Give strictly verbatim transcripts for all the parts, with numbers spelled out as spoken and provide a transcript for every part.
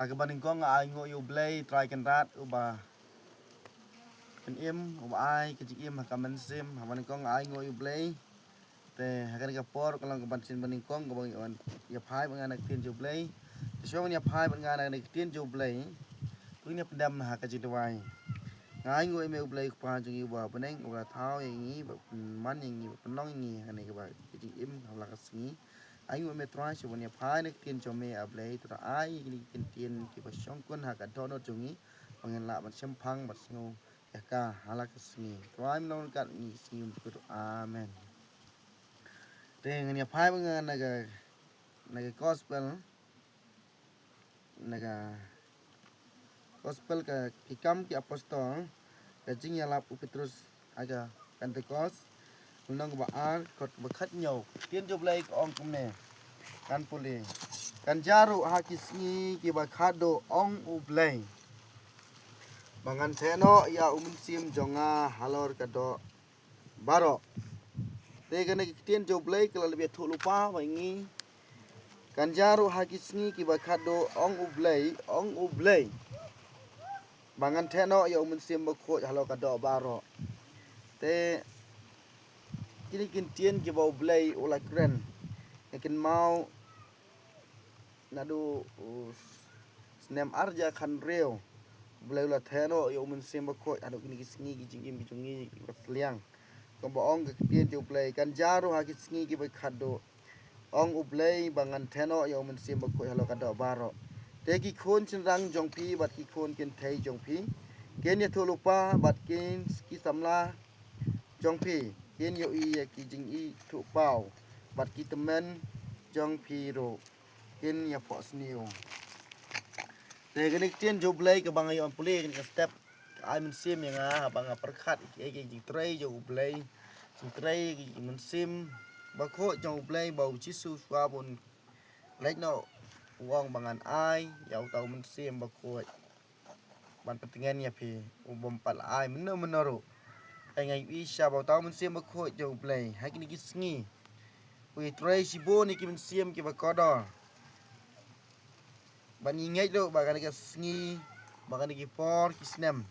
Ha kaba nyngkong nga ainguh ïa U Blei Trai Kynrad uba pynim, uba ai ka jingim ha ka mynsiem. Ha kaba nyngkong nga ainguh ïa U Blei. Te ha kane ka por ka long ka ban sien ba nyngkong kaba ngi wan ïa phai bad nga na ka ktien jong U Blei. Te shuwa ban ïa phai bad nga na ka ktien jong U Blei, to ngin ïa pyndem ha ka jingduwai. Nga ainguh ïa me U Blei Kpa jong ngi uba bneng, uba la thaw ïa ngi, uba pynman ïa ngi, uba pynlong ïa ngi ha kane kaba ka jingim ha la ka sngi. Ainguh ïa me Trai shuwa ban ïa phai na ka ktien jong me A Blei, to da ai ïa kine ki ktien kiba shongkun ha ka dohnud jong ngi, ba ngin lah ban shemphang bad sngew ïa ka ha la ka sngi. Trai me long ryngkat ngi sngi um kut. Amen. Te ngan ïa phai bad nga na ka, na ka gospel, na ka gospel ka Ki Kam ki Apostol, ka jingïalap u Petrus ha ka Pentekost, lynnong kaba ar, dkhot kaba khathynñiew. Ka ktien jong U Blei ka ong kumne. Ngan pule. Kan jia ruh ha ki sngi kiba khatduh, ong U Blei, ba ngan theh noh ïa U Mynsiem jong nga halor ka doh baroh. Te kane ka ktien jong U Blei ka la dep ïathuh lypa bad ngi. Kan jia ruh ha ki sngi kiba khatduh, ong U Blei, ong U Blei, ba ngan theh noh ïa U Mynsiem Bakhuid halor ka doh baroh. Te kine ki ktien kiba U Blei u la kren, nga kynmaw naduh u snem ar hajar khathynriew, U Blei u la theh noh ïa U Mynsiem Bakhuid haduh kine ki sngi ki jingim ki jong ngi kiba sliang. Kumba ong ka ktien jong U Blei, kan jia ruh ha ki sngi kiba khatduh, ong U Blei, ba ngan theh noh ïa U Mynsiem Bakhuid halor ka doh baroh. Te ki khun shynrang jong phi bad ki khun kynthei jong phi kin ïathuh lypa, bad kin, ki samla jong phi kin ïohi ïa ki jingithuhpaw, bad ki tymmen jong phi ruh kin ïaphohsniew. Te kane ka ktien jong U Blei kaba nga ïoh pule kane ka step, ka ai mynsiem ïa nga haba nga pyrkhat ïa ki, ïa ki jingtrei jong U Blei, jingtrei ïa ki mynsiem bakhuid jong U Blei, ba U Jisu shuwa ba un leit noh u ong ba ngan ai ïa uta U Mynsiem Bakhuid ban pyntngen ïa phi, u bym pat la ai mynno mynno ruh. Te nga ïohi shisha ba uta U Mynsiem Bakhuid jong U Blei ha kine ki sngi u ïatrei shibun ïa ki mynsiem kiba kordor. Bad ngi ngeit ruh ba kane ka sngi, ba kane ki por ki snem,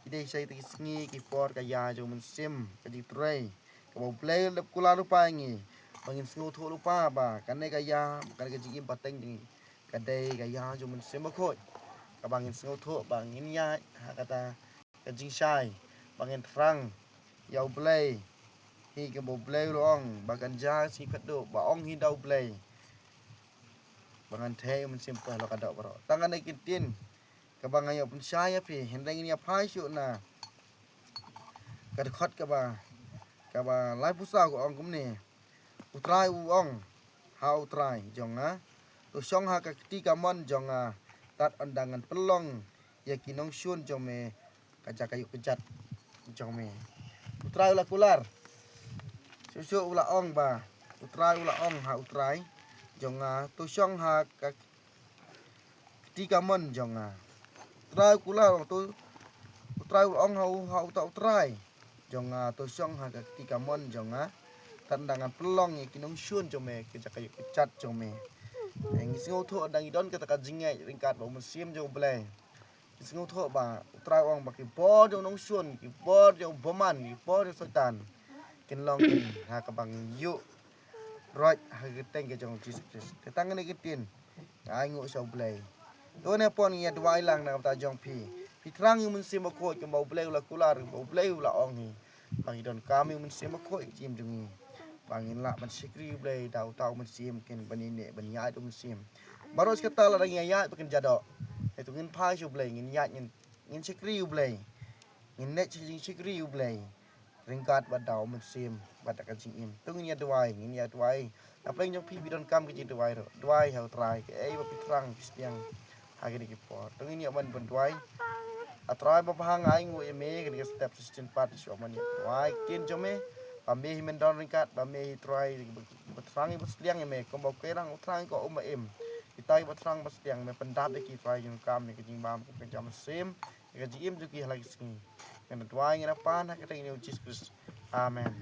ki dei shisha kita ki sngi ki por ka ïa jong U Mynsiem, ka jingtrei kaba U Blei u la dep kular lypa ïa ngi, ba ngin sngewthuh lypa ba kane ka ïa, ba kane ka jingim pateng jong ngi ka dei ka ïa jong U Mynsiem Bakhuid. Kaba ngin sngewthuh, ba ngin ïaid ha kata ka jingshai, ba ngin thrang ïa U Blei, hi kaba U Blei u la ong ba kan jia ka sngi khatduh, ba ong hi da U Blei ba ngan theh U Mynsiem Bakhuid halor ka doh baroh. Tang kane ka ktien kaba nga ïoh pynshai ïa phi, hynrei ngin ïa phai shuh na ka dkhot kaba, kaba laiphew saw, ka ong kumne. U Trai u ong ha U Trai jong nga, to shong ha ka kti kamon jong nga, tad haduh ba ngan pynlong ïa ki nongshun jong me ka jaka ïuh ka jat jong me. U Trai u la kular. Shuh shuh u la ong ba, U Trai u la ong ha U Trai jong nga, to shong ha ka kti kamon jong nga. U Trai u kular, to, U Trai u la ong ha u, ha uta U Trai jong nga, to shong ha ka kti kamon jong nga, tad haduh ba ngan pynlong ïa ki nongshun jong me ka jaka ïuh ka jat jong me. Ngi sngewthuh, haduh ba ngi don kata ka jingngeit ryngkat bad U Mynsiem jong U Blei, ngi sngewthuh ba U Trai u ong ba ki bor jong u nongshun, ki bor jong u bymman, ki bor jong u Soitan, kin long kin ha kaba ngi ïuh roit ha ka kyrteng ka jong U Jisu Khrist. Te tang kane ka ktien nga ainguh sha U Blei. To, ha kane ka por ngi ïa duwai lang na ka bynta jong phi. Phi thrang ïa U Mynsiem Bakhuid kumba U Blei u la kular, kumba U Blei u la ong hi, ba ngi donkam ïa U Mynsiem Bakhuid ha ka jingim jong ngi, ba ngin lah ban shakri ïa U Blei da uta U Mynsiem, kin ban ïaineh ban ïaid da U Mynsiem. Baroh shi katta lada ngi ïaid ba kin jadoh. Te to ngin phai sha U Blei, ngin ïaid, ngin, ngin shakri ïa U Blei, ngin leit sha ka jingshakri ïa U Blei ryngkat bad da U Mynsiem bad da ka jingim. To ngin ïa duwai, ngin ïa duwai. Na pdeng jong phi, phi donkam ka jingduwai ruh, duwai ha U Trai, kaei ba phi thrang phi sliang ha kine ki por. To ngin ïa wan ban duwai. A Trai babha, nga ainguh ïa me ha kane ka step shisien pat, shuwa ban ïa duwai ktien jong me. Ba me hi men don ryngkat, ba me hi Trai ba thrang ïa ba sliang ïa me, kumba u Kynrad u thrang ïa ka um ba im. Kita kiba thrang ba sliang, me pyndap ïa ki Trai, ïa ka kam, ïa ka jingbam, ïa ka jingim jong ki ha la ki sngi. Ngi duwai, ngi pan ha ka kyrteng U Jisu Khrist. Amen.